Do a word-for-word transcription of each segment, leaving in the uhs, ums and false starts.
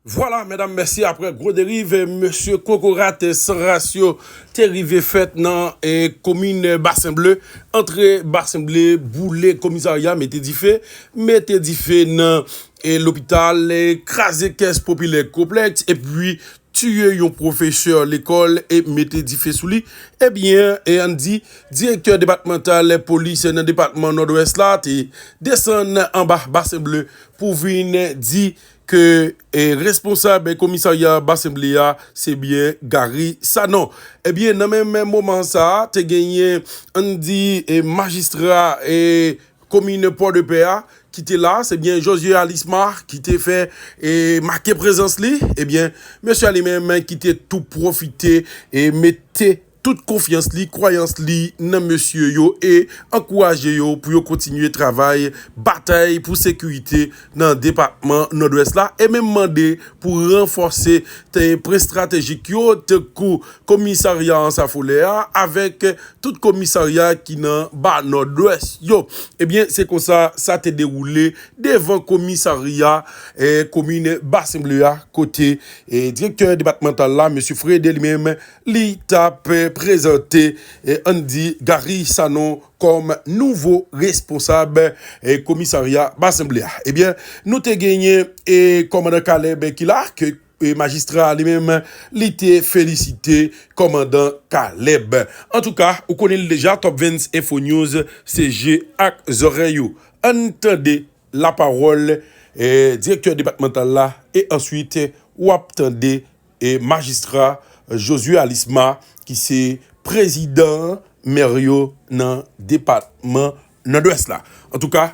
Vwala, medam, mèsi. Apre gwo deriv, mesye kokorat san ras yo te rive fèt nan, e, komin Basen Ble, antre Basen Ble, boule komisarya, mete dife, mete dife nan, e, lopital, e, kraze kès popilè konplèks, epi tiye yon pwofesè lekòl e mete dife sou li. Ebyen, e, ann di, direktè depatmantal polis nan depatman Nòdwès la te desann anba Basen Ble pou vin di ke, e, responsab komisarya Basen Ble a, se byen Gary Sanon. Ebyen, nan menm moman sa a, te genyen, ann di, e, majistra, e, komin Pòdepè a, ki te la, se byen Josué Alisma ki te fè, e, make prezans li. Ebyen, mesye a li menm ki te tou pwofite e mete tout konfyans li, kwayans li nan mesye yo e ankouraje yo pou yo kontinye travay, batay pou sekirite nan depatman Nòdwès la, e menm mande pou ranfòse te pwen estratejik yo, tankou komisarya Ansafolè a, avèk tout komisarya ki nan ba Nòdwès yo. Ebyen, se konsa sa te dewoule devan komisarya, e, komin Basen Ble a, kote, e, direktè depatmantal la, mesye Fredé, li menm, li t ap, e, prezante, e, ann di, Gary Sanon kòm nouvo responsab, e, komisarya Basen Ble a. Ebyen, nou te genyen, e, kòmandan Caleb ki la, ke, e, majistra a li menm, li te felisite kòmandan Caleb. Antouka, ou konnen l deja, Top Vens Info News, se je ak zòrèy ou. Ann tande lapawòl, e, direktè depatmantal la, e answit, w ap tande, e, majistra Josué Alisma, ki se prezidan mè yo nan depatman Nòdwès la. Antouka,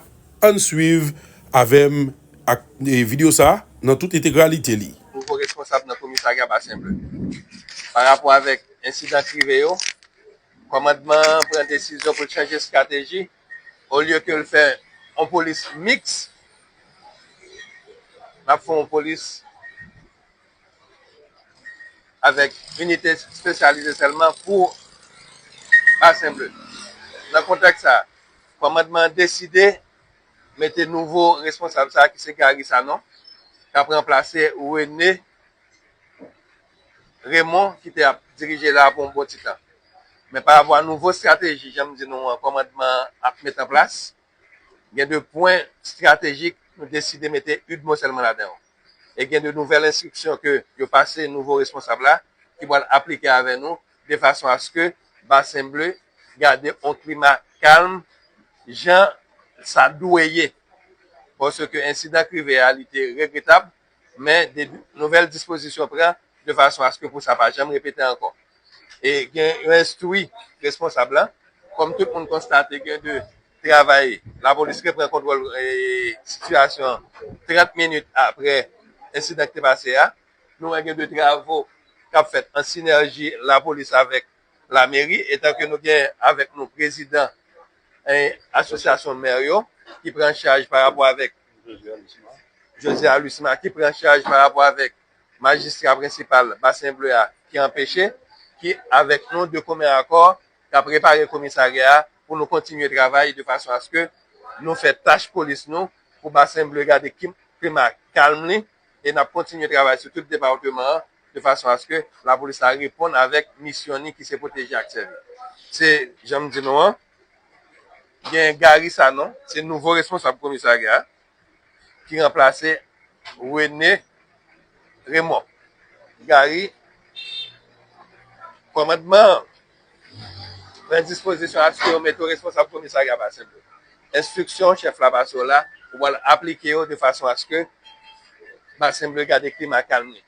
ann swiv avè m ak, e, videyo sa a nan tout entegralite li. Nouvo responsab nan komisarya Basen Ble. Pa rapò avèk ensidan k rive yo, kòmandman an pran desizyon pou l chanje estrateji, olye ke l fè yon polis miks, n ap fè yon polis avèk inite espesyalize sèlman pou Basen Ble. Nan kontèks sa, kòmandman an deside mete nouvo responsab sa a, ki se Gary Sanon, k ap ranplase René Raymond, ki te ap dirije la pou yon bon ti tan. Men pa rapò a nouvo estrateji, jan m di nou an, kòmandman an ap mete an plas, gen de pwen estratejik nou deside mete UDMO sèlman ladan yo. E gen de nouvèl enstriksyon ke yo pase nouvo responsab la, ki pral aplike avè nou, de fason aske Basen Ble gade yon klima kalm, jan sa dwe ye. Paske ensidan k rive a, li te regretab, men de nouvèl dispozisyon pran de fason aske pou sa pa janm repete ankò. E gen yo enstwi responsab la, kòm tout moun konstate gen de travay, lapolis repran kontwòl, e, sitiyasyon an trant minit apre ensidan ki te pase a. Nou wè gen de travo k ap fèt an sinèji lapolis avèk lameri, etan ke nou gen avèk nou prezidan, e, asosyasyon mè yo, ki pran chaj pa rapò avèk José Alusma, ki pran chaj pa rapò avèk majistra prensipal Basen Ble a, ki anpeche, ki avèk nou de komen akò, k ap repare komisarya a pou nou kontinye travay de fason aske nou fè tach polis nou pou Basen Ble gade ki-, klima kalm li, e n ap kontinye travay sou tout depatman an de fason aske lapolis la reponn avèk misyon li ki se pwoteje ak sèvi. Se, jan m di nou an, gen Gary Sanon, se nouvo responsab komisarya a, ki ranplase René Raymond. Gary, kòmandman an pran dispozisyon aske yo mete w responsab komisarya Basen Ble. Enstriksyon chèf la pase w la, ou pral aplike yo de fason aske Basen Ble gade klima kalm li.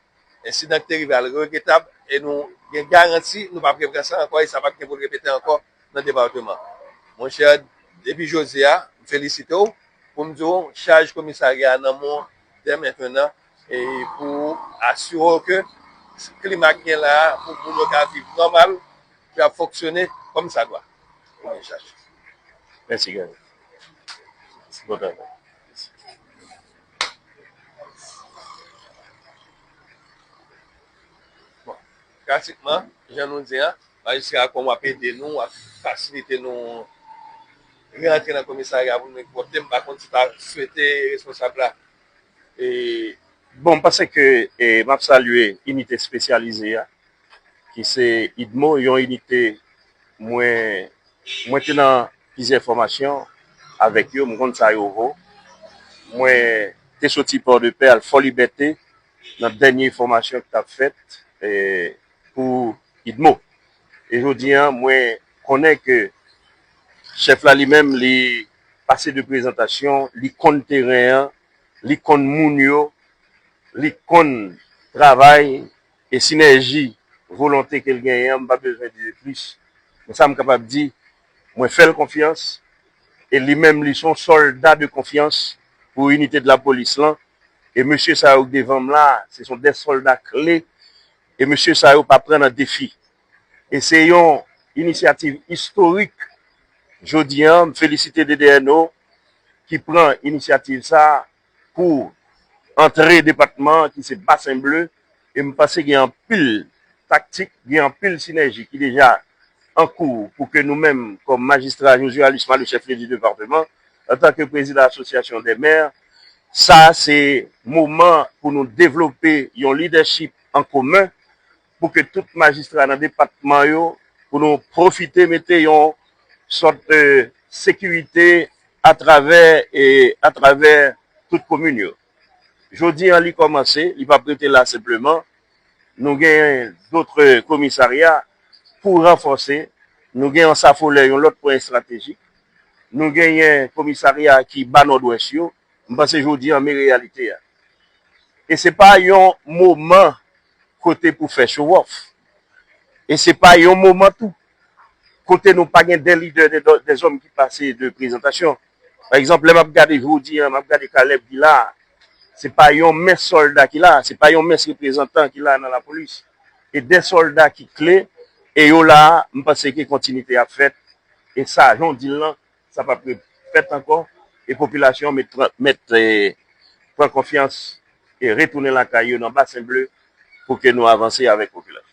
Ensidan ki te rive a regretab, e nou gen garanti nou p ap repran sa ankò, e sa p ap gen pou l repete ankò nan depatman. Monchè, depi jodi a, m felisite w, pou m di w, chaj komisarya a nan men w dè mentenan, e pou asire w ke klima k gen la a, pou moun yo ka viv nòmal, pou y ap fonksyone kòmsadwa. Ou gen chaj. Mèsi, Gary. Bon travay. Bon, pratikman, jan nou di a, majistra a kòm w ap ede nou, w ap fasilite nou rantre nan komisarya pou nou ekipòte. M pa konn si w ta swete responsab la, e, Bon, m panse ke e, m ap salye inite espesyalize a, ki se idmo, yon inite mwen, mwen te nan plizyè fòmasyon avèk yo, m konn sa yo vo. Mwen te soti Pòdepè al Fò Libète nan dènye fòmasyon ki t ap fèt e, pou idmo. E jodi an, mwen konnen ke chèf la li menm, li pase de prezantasyon, li konn teren an, li konn moun yo, li konn travay e sinèji, volonte ke l genyen an, m pa bezwen di plis. Men sa m kapab di, mwen fè l konfyans e li menm li se yon sòlda de konfyans pou inite de lapolis lan. E mesye sa yo k devan m la, se son de sòlda kle e mesye sa yo pa pran nan defi. E se yon inisyativ istorik. Jodi an, m felisite D D N O ki pran inisyativ sa pou antre depatman ki se Basen Ble. E m panse gen anpil taktik, gen anpil sinèji ki deja an kou pou ke nou menm, kòm majistra Josualus Malechef, le du département, antanke prezidan Asosyasyon dè mè, sa se moman pou nou devlope yon lidèchip an komen pou ke tout majistra nan depatman yo, pou nou pwofite mete yon sòt de sekirite atravè e atravè tout komin yo. Jodi an li kòmanse, li p ap rete la senpleman. Nou genyen dòt komisarya pou ranfòse. Nou gen Ansafolè, yon lòt pwen estratejik. Nou genyen komisarya ki ba Nòdwès yo. M panse jodi an men reyalite a. E se pa yon moman kote pou fè show off. E se pa yon moman tou kote nou pa gen de lidè, de, de zòm ki pase de prezantasyon. Pa egzanp, lè m ap gade jodi an, m ap gade Caleb ki la, se pa yon mens sòlda ki la, se pa yon mens reprezantan ki la nan lapolis. E de sòlda ki kle, e yo la, m panse ke kontinite ap fèt. E sa, jan w di l lan, sa p ap fèt ankò. E popilasyon an mèt, mèt e, pran konfyans e retounen lakay yo nan Basen Ble pou ke nou avanse avèk popilasyon.